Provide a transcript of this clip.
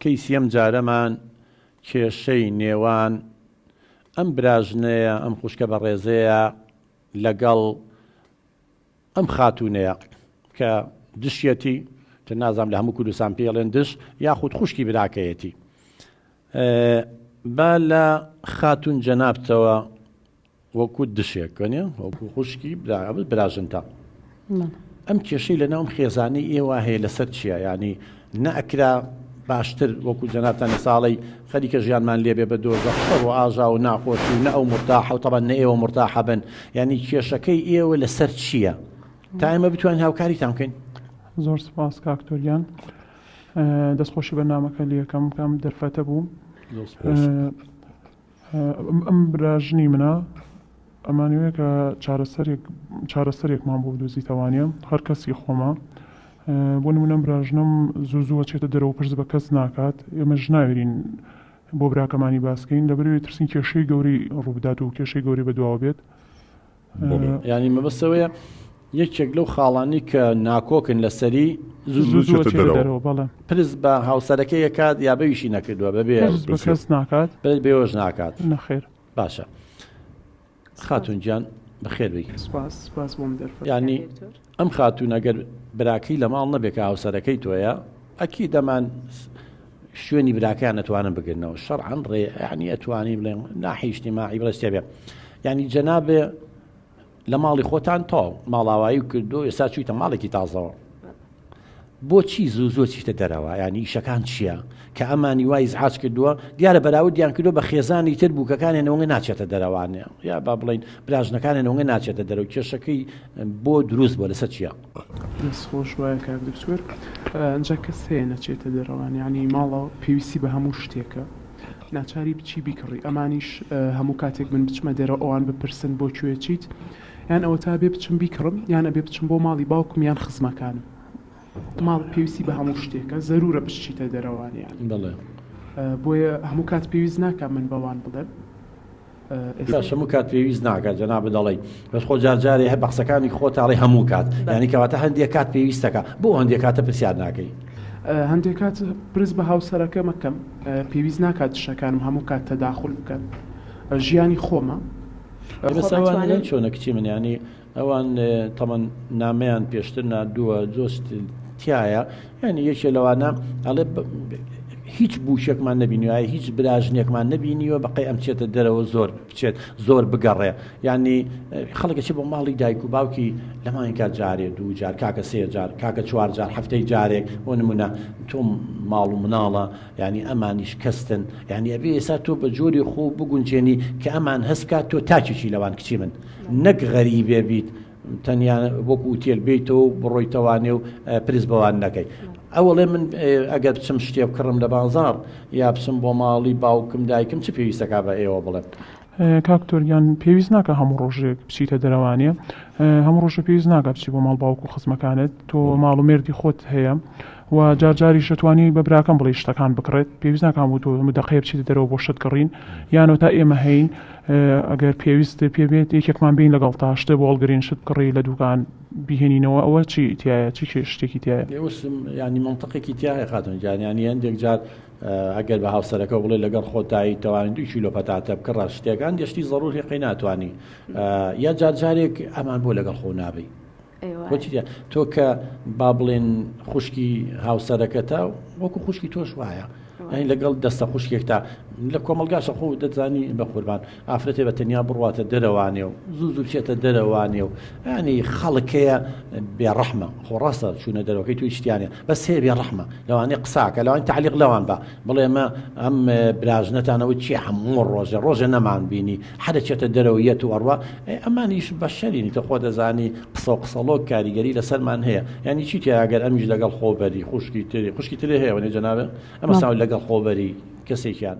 کەیسی ئەم جارەمان کێشەی نێوان ئەم براژنەیە، ئەم خوشکە بەڕێزەیە لەگەڵ ئەم خاتوونەیە کە دشیەتی، تر نازانم لە هەموو کوردستان پێی ئەڵێن دش، یاخود خوشکی براکەیەتی. با لە خاتوون جەنابتەوە وەکو دشێک وەنیە وەکو خوشکی براژنتە ئەم کێشەی لە ناوم خێزانی ئێوە هەیە لەسەر چییە ینی نەئەکرا باشتر وەکو جەنابتان ساڵی خەریکە ژیانمان لێبێ بە دۆزەخ شەڕ و ئاژا و ناخۆشی و نە ئەو مرتاحە و تەبەن نە ئێوە مرتاحە بن ینی کێشەکەی ئێوە لەسەر چییە تا ئێمە بتوانین هاوکاریتان بکەین زۆر سپاس کاک تۆریان دەستخۆشی بەرنامەکە لەکەم کەم دەرفەتە بوو ئەم براژنی منە ئەمانەوێ کە چارەسەرێک چارەسەرێکمان بۆ بدۆزیتەوانە هەر کەسی خۆمە بۆ نمونە براژنم زوو زووە چێتە دەرەوە پرس بە کەس ناکات ئێمە ژناوێرین بۆ براکەمانی باسکەین لەبەرەوەی ترسین کێشەی گەورەی ڕووبدات و کێشەی گەورەی بەدواوە بێت ینی مەبەستەوەیە یەکێک لەو خاڵانی کە ناکۆکن لەسەری زوو زوو دەرەوە بەڵێ پرس بە هاوسەرەکەی یەکات یا بەویشی نەکردووە بەبێ کەس ناکات بێوەش ناکات نەخێر باشە خاتون گیان بەخێر بی سپاس سپاس بۆم دەرفەت ینی ئەم خاتوون ئەگەر براکەی لە ماڵ نەبێ کە هاوسەرەکەی تۆیە ئەکی دەمان شوێنی براکەیان ئەتوانن بگرنەوە شەرعەن ڕێ یعنی ئەتوانی بڵێن ناحی اجتماعی بڵێ شتێ بێ یعنی جەنابێ لە ماڵی خۆتان تەواو ماڵاوایی کردو ئێستا چوویتە ماڵێکی تازەوە بۆچی زوو زوو چیتە دەرەوە یعنی ئیشەکان چییە کە ئەمانی وای ئیزعاج کردووە دیارە بەراوردیان کردو بە خێزانی تر بووکەکانیان ئەوەنگە ناچێتە دەرەوانێ یا با بڵین براژنەکانیان ئەوەنگە ناچێتە دەرەوە کێشەکەی بۆ دروست بووە لەسەر چییە؟ دەست خۆش وایە کاک دکتۆر ئەنجا کەس هەیە نەچێتە دەرەوان یانی ماڵەوە پێویستی بە هەموو شتێکە ناچاری بچی بیکڕی ئەمانیش هەموو کاتێک من بچمە دەرەوە ئەوان بپرسن بۆ کوێ چیت یان ئەوە تا بێ بچم بیکڕم یان ئەبێ بچم بۆ ماڵی باوکم یان خزمەکانم ماڵ پێویستی بە هەموو شتێکە زەرورە بچیتە دەرەوانیان بەڵێ بۆیە هەموو کات پێویست ناکە من بەوان بڵێم ئێستاش هەموو کات پێویست ناکات جەنابت دەڵێی بەس خۆ جار جارێ هەر بە قسەکانی خۆت ئەڵێی هەموو کات یانی کەواتە هەندێک کات پێویستەکە بۆ هەندێک کاتە پرسیار ناکەی. هەندێک کات پرس بە هاوسەرەکەم ئەکەم پێویست ناکات دشەکانم هەموو کات تەداخول بکەن ژیانی خۆمە. بەس ئەوان چۆنە کچی من یانی ئەوان تەمەن نامەیان پێشتر ناردووە جۆست تایە یعنی یەکێ لەوانە ئەڵێ هیچ بووشێکمان نبینیوە هیچ براژنێکمان نبینیوە بەقەی ئەم چێتە دەرەوە زۆر بچێت زۆر بگەڕێ ینی خەڵکە چی بۆ ماڵی دایک و باوکی لەمانکە جارێ دوو جار کاکە سێ جار کاکە چوار جار هەفتەی جارێک بۆ نمونە تۆم ماڵ و مناڵە ینی ئەمانیش کەستن ینی ئەبێ ئێستا تۆ بە جۆری خۆ بگونجێنی کە ئەمان هەست بکات تۆ تاکێکی لەوان کچی من نەک غەریبێ بیت تەنیا وەکو ئوتێل بێیتەوە و بڕۆیتەوانێ و پرس بەوان نەکەی ئەوەڵێ من ئەگەر بچم شتێ بکڕم لە بازاڕ یا بچم بۆ ماڵی باوکم دایکم چ پێویستەکە بە ئێوە بڵێم کاک تۆریان پێویست ناکە هەموو ڕۆژێک بچیتە دەرەوانێ هەموو ڕۆژە پێویست ناکە بچی بۆ ماڵ باوک و خزمەکانت تۆ ماڵ و مێردی خۆت هەیە و جار جاریش دەتوانی بە براکەم بڵێی شتەکان بکڕێت پێویست ناکا هەموو تۆ هەموو دەقەیە بچیتە دەرەوە بۆ شت کڕین یانەوە تا ئێمە هەین ئەگەر پێویست پێ بێت یەکێکمان بین لەگەڵ تا شتێ بۆ هەڵگرین شت بکڕی لە دوکان بیهێنینەوە ئەوە چی تایە چی کێ شتێکی تایە پێویستم ینی منطقێکی تایە خاتون گیان ینی هەندێک جار ئەگەر بە هاوسەرەکە بڵێ لەگەڵ خۆتایی تەوانی دو کیلۆ پەتاتە بکڕە شتێکان دەشتی زەڕوری قەی ناتوانانی یا جار جارێک ئەمان بۆ لەگەڵ خۆ نابی تۆ کە با بڵێن خوشکی هاوسەرەکەتە وەکو خوشکی تۆش وایە یعنی لەگەڵ دەستە خوشکێکتا لە کۆمەلگاشە خۆ دەزانی بە قوربان ئافرەتێ بە تەنیا بڕواتە دەرەوانێ و زوو زوو بچێتە دەرەوانێ و ینی خەڵکەیە بێڕەحمە خۆ ڕاستە چوونە دەرەوەکەی توی شتیانە بەس هەیە بێڕەحمە لەوانەیە قساکە لەوان تعلیق لەوان بە بڵێ مە ئەم براژنەتانەوە چی هەموو ڕۆژێ ڕۆژێ نەمان بینی حەرەچێتە دەرەوە یەت و ئەڕوا ئەمانیش بەشەرین تۆ خۆ دەزانی قسە و قسەڵۆک کاریگەری لەسەرمان هەیە یعنی چی تیا ئەگەر ئەمیش لەگەڵ خۆبەری خوشکی تری خوشکی تری هەیە وەنێ جەنابێ ئەمە ساو لەگەڵ خۆبەری کەسێکیان.